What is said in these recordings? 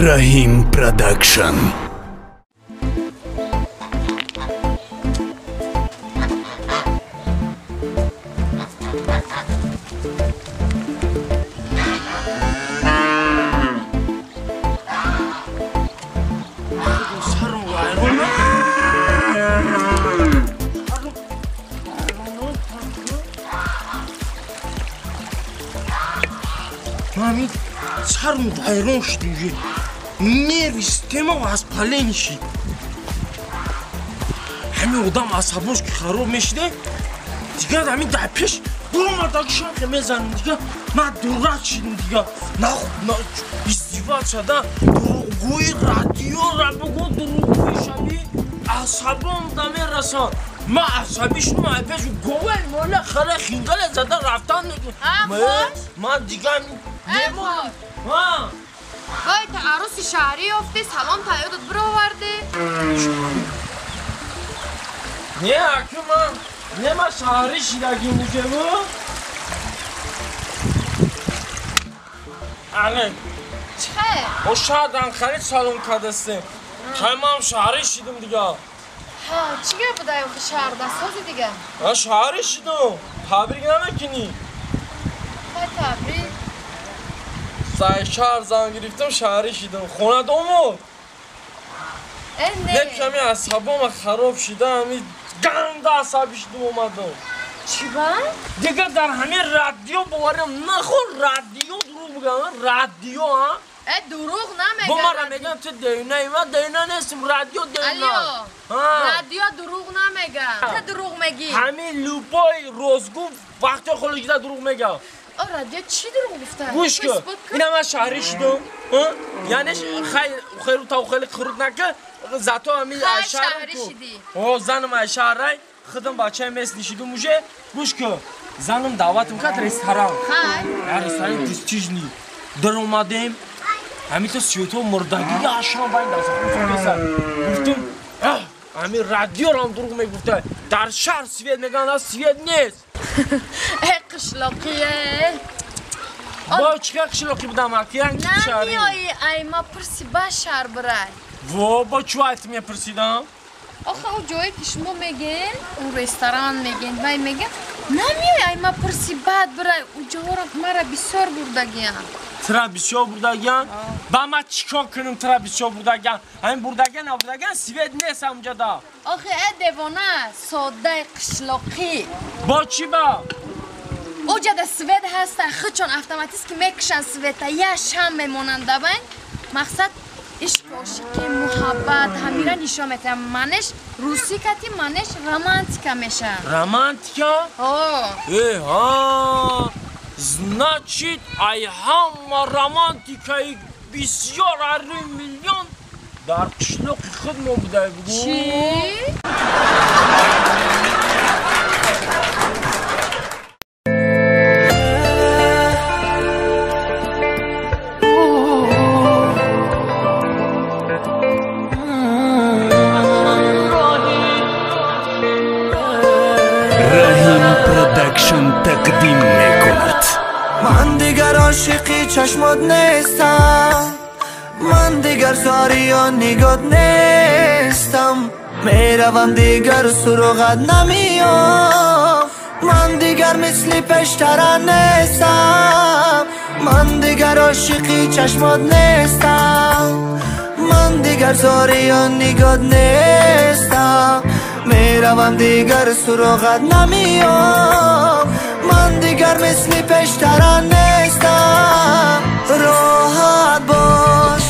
Раҳим Продакшн. Мами сарм вайрон шуд уже. Нерви система воспаление шид. Ҳамин одам асабош ки хароб мешида, дигар ҳамин дар пеш буромада шанхе мезанем, дигар ман дурак шидам, дигар издевать шуда, дурӯғгӯи радиора бугӯ, дурӯғгӯи шаби асабом да мерасан. Ман асабӣ шудам, ай пеш говел мола хара хингале зада рафтан. Ман дигар немонам. Вай, та аруси шаҳрӣ ёфтӣ, салом таёдат бировардӣ. Не, аку ман, не ман шаҳрӣ шидагим ужеву. Але. Чӣ хел? О шаҳрдан харид салом кардастем. Тай ман шаҳрӣ шидам дигар. Ҳа, чӣ гап будай охи шаҳрда сози дигар? Ҳа, шаҳрӣ шидам. Табрик намекунӣ? Ҳай, табрик. Сай шаҳр зан гирифтам, шаҳрӣ шидам. Хона домод. Э, не. Як ками асабома хароб шида, ҳами ганда асабӣ шидам омадам. Чӣ ба? Дигар дар ҳамин радио боварам нахор, радио дурӯғ бигӯям, радио, ҳа? Э, дурӯғ намегӯям. Бо мара мегӯям ту девонаи, ман девона нестам, радио девона. Алло, радио дурӯғ намегӯям. Ту дурӯғ мегӣ. Ҳамин лупои ростгӯ вақти холигида дурӯғ мегӯям. О, радио чӣ дурӯғ гуфта? Гӯш кун. Ина ман шаҳрӣ шудам. Яъне хайру тавхели хурд нака, зато ҳамин шаҳрӣ шидӣ. О, занам ай шаҳрай, худам бачаи мест нишидум уже. Гӯш кун. Занам даъватам кард ресторан. Хай. Я ресторани престижный. Даромадем. Ҳамин то светҳо мурдагӣ ашам байн дастхӯрдеса. Гуфтам, ҳамин радиорам дурӯғ мегуфта. Дар шаҳр свет мегӯянд, свет нест. Э, қишлоқие. Бо чӣ хел қишлоқӣ будам, акиян ки шаҳрӣ? Намеоӣ, ай ма пурси ба шаҳр бирай. Во, бо чӣ айт мепурсидам? Охе, он ҷое ки шумо мегӯед, он ресторан мегӯед, вай мегӯед, намеоӣ, ай ма пурси баъд бирай, он ҷоҳоро мара бисёр бурдагиям. Тра бисёр бурдагиям? Ба ман чӣ кор кунам тра бисёр бурдагиям? Ҳамин бурдагиям, набурдагиям, свет нест ҳамҷода. Охе, э девона, содаи қишлоқӣ. Бо чӣ ба? Оҷада свет ҳаста, худшон автоматически мекушанд света, я шам мемонанд давайн. Мақсад ишқ, ошиқӣ, муҳаббат ҳамира нишон метиҳам. Манеш русӣ кати, манеш романтика мешавад. Романтика? О. Э, ҳа. Значит, ай ҳама романтикаи бисёр арӯи миллион дар қишлоқи худ мо будай бугӯ. Чӣ? Раҳим Продакшн тақдим мекунад. Ман дигар ошиқи чашмот нестам, ман дигар зориён нигоҳ нестам, меравам дигар суроғат намеём, ман дигар мисли пештара нестам, ман дигар ошиқи чашмот нестам, ман дигар зориён нигоҳ нестам, меравам дигар суроғат намеём, ман дигар мисли пештара нестам. Роҳат бош,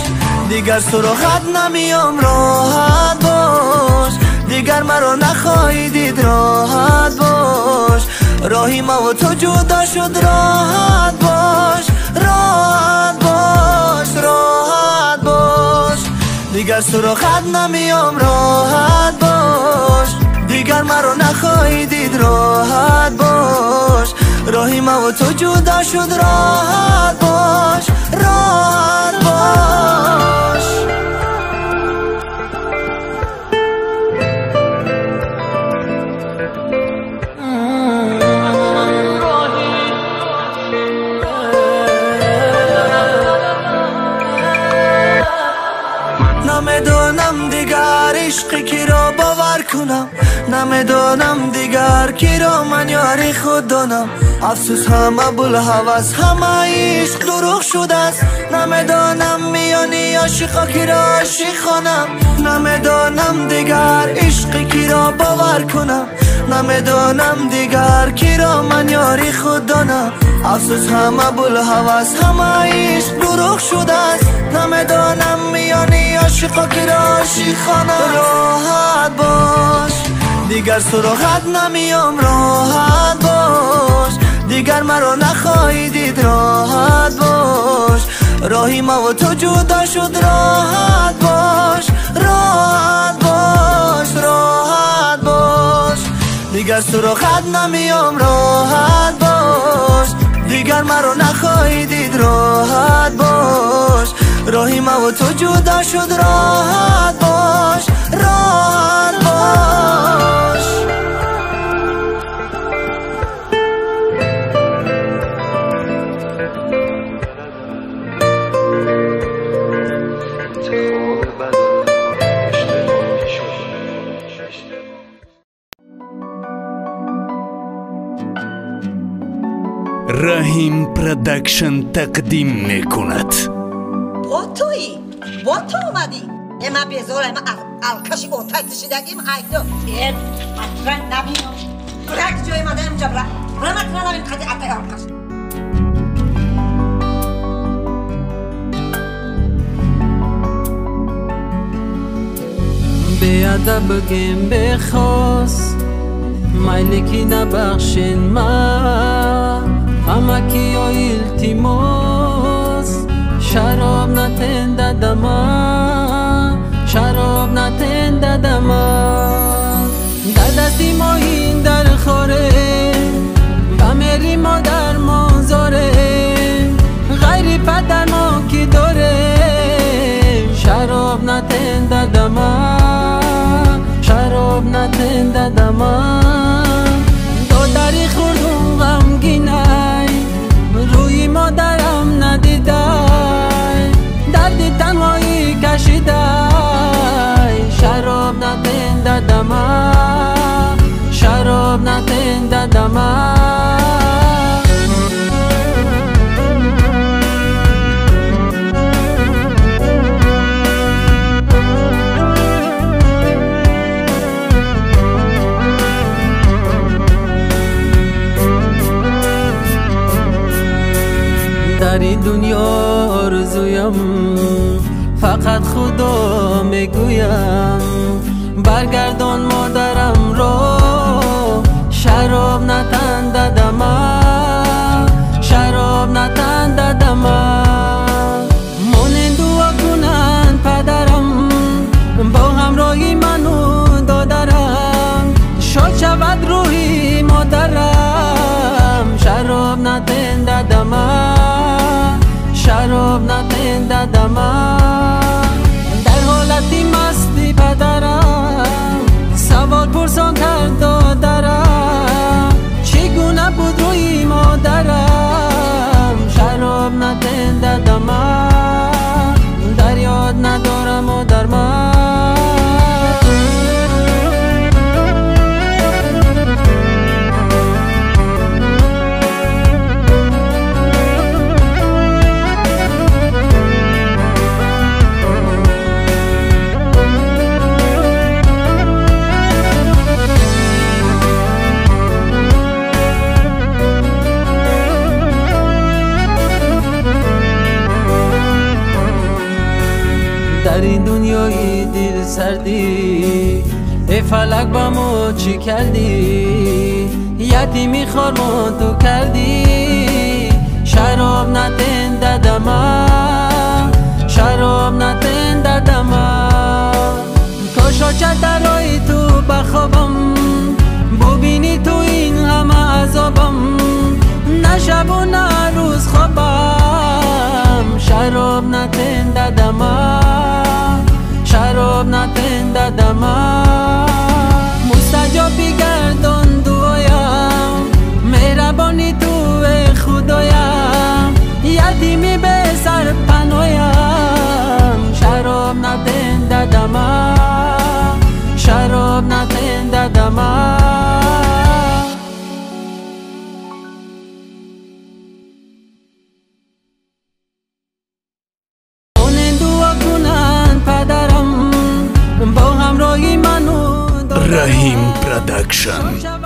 дигар суроғат намеём, роҳат бош, дигар маро нахоҳӣ дид, роҳат бош, роҳи маву ту ҷудо шуд, роҳат бош, роҳат бош, роҳат бош, дигар суроғат намеём, роҳат бош, дигар маро нахоҳӣ дид, роҳат бош, роҳи маву ту ҷудо шуд, роҳат бош, роҳат бош. ишқи киро бовар кунам, намедонам дигар киро ман ёри худ донам. Афсӯс ҳама булҳавас, ҳама ишқ дурӯғ шудааст. Намедонам миёни ошиқо киро ошиқ хонам. Намедонам дигар ишқи киро бовар кунам. Намедонам дигар киро ман ёри худ донам. Афсӯс ҳама булҳавас, ҳама ишқ дурӯғ шудааст. Намедонам миёни ошиқо киро ошиқ хонам. Роҳат бош, дигар суроғат намеём. Роҳат бош, дигар маро нахоҳӣ дид. Роҳат бош, роҳи ма ва ту ҷудо шуд. Роҳат бош, роҳат бош, роҳат бош, дигар суроғат намеём. Роҳат бош, дигар маро нахоҳӣ дид. Роҳат бош, роҳи ма ва ту ҷудо шуд. Роҳат бош, роҳат бош. Раҳим Продакшн тақдим мекунад. Бо туӣ, бо ту омадӣ. Ман безорам, ман алкаши отай тишидагим айдо. Ман набинам. Брак ҷои мадаям ҷабра. Рамак набин қади атай алкаш. Беадаб гем бехос, майли ки набахшен ма. Ҳамакиё илтимос, шароб натен дадама, шароб натен дадама. Дар дасти моҳин дар хоре, ба мери модар монзоре, ғайри падар мо ки доре. Шароб натен дадама, шароб натен дадама. Додари хурдум ғамгинай, рӯи модарам надидай, дарди танҳоӣ кашидай. Шароб натен дадама, шароб натен дадама. Дар ин дунё орзуям фақат худо мегӯям. Баргардон модарамро, шароб натан дадама, шароб натан дадама. Монен дуо кунанд падарам бо ҳамроҳи ману додарам, шод шавад рӯҳи модарам. Шароб натен дадама, шароб натен дадама. Дар ҳолати масти падарам савол пурсон кард додарам, чӣ гуна буд рӯи модарам. Шароб натен дадама, дар ёд надорам модарма. Дар ин дунёи дилсардӣ эй фалак ба мо чӣ кардӣ? Ятими хормон ту кардӣ. Шароб натен дадама, шароб натен дадама. Кош оча дарои ту ба хобам, бубинӣ ту ин ҳама азобам. На шабу на рӯз хобам. Шароб натен дадама, шароб натен дадама. Мустаҷоб бигардон дуоям, меҳрабони ту э худоям, ятими бесарпаноям. Шароб натен дадама, дардама. Раҳим Продакшн.